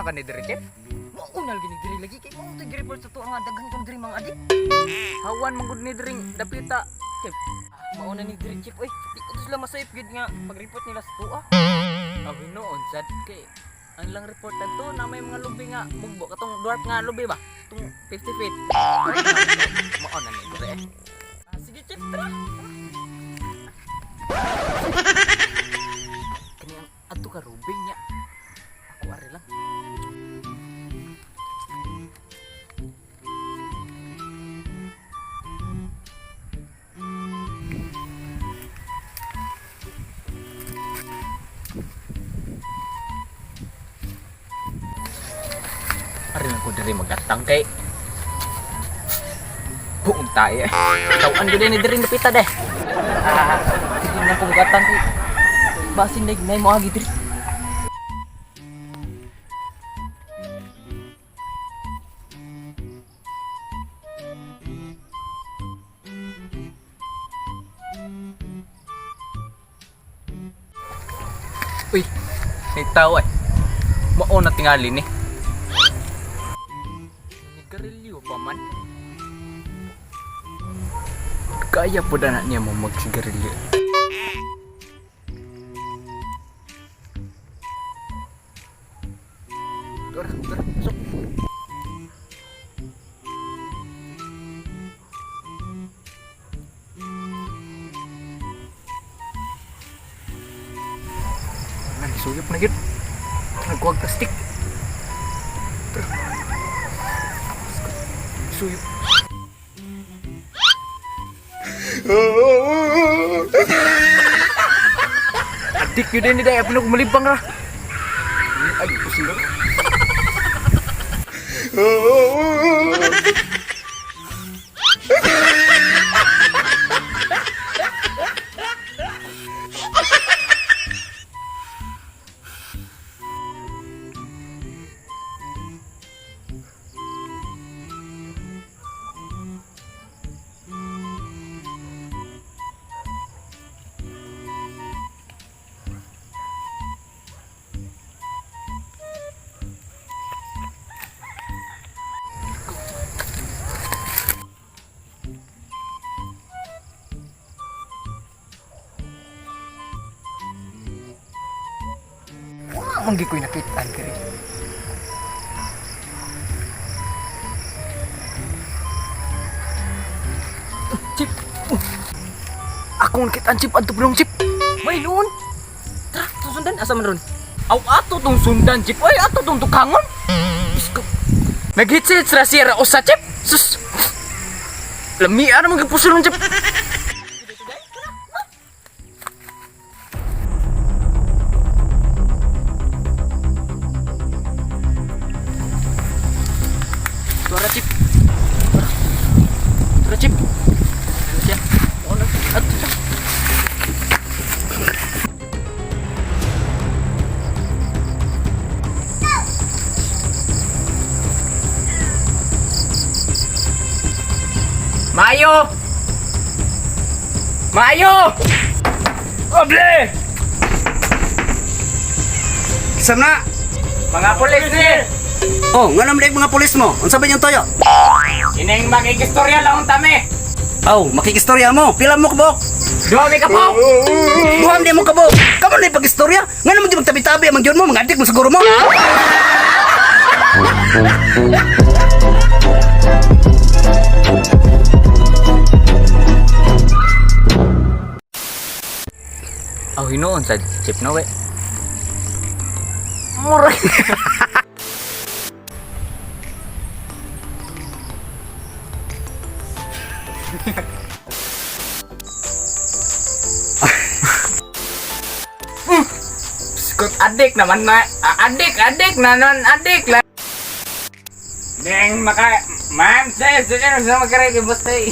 na ka ni diri, Chip. Mao na lagi ni diri lagi kay mao to'y report sa tuwa nga daghan kang diri mga adik. Hawan man gud ni diri dapita. Chip. Ah, mao na ni diri, Chip, oy. Di ko to sila masayop gyud nga pag-report nila sa tuwa. Aw, noon sad kay ang lang report to na may mga lubi nga mugbo katong dwarf nga lubi ba? Tung 50 feet. Mao na ni diri eh. Ah, sige, Chip, tara. Kani ang adto ka rubi niya. Ako ari lang. Ari lang ko diri magatang kay buong tayo eh. Tawaan ko din ni diri napita de. Ah, sige lang ko magatang kay basin dag nay mo agi diri. Uy, may tao eh. Mao na tingali ni. Nigarilyo pa man. Kaya po na niya mo magsigarilyo. Tara, tara, pasok. Nagsuyop na yun. Nagkuwag plastic. Tara. Suyop. Adik yun din ni Day. Apin ako malibang ra. Ay, pusilo. Wa man gyud ko'y nakitaan diri. Chip. Oh. Akong nakitaan, Chip. Anto pa Chip. May noon. Tara, susundan asa man ron? Aw, ato tong sundan, Chip. Ay, ato tong tukangon. Isko. Naghitsit ra siya ra usa, Chip. Sus. Lamian naman gipusulon, Chip. Tara, Chip. Tara. Tara, Chip. Ano siya? Oo na. Ato siya. Mayo! Mayo! Oble! Isam na! Mga pulis ni! Oh, nga naman mga pulis mo. Unsa ba niyang toyo? Ineng makikistorya lang tami! Aw, makikistorya mo. Pila mo kabok? Duha mi kapok! Duham di mo kabok. Kamo na pag-istorya. Nga naman di magtabi-tabi ang gyud mo, mga adik mo siguro mo. Aw, hinuon sa chip na we. Mura. Skot adik naman na adik adik na non adik la. Deng maka ma'am sis, sige na sa magkare kay bustay.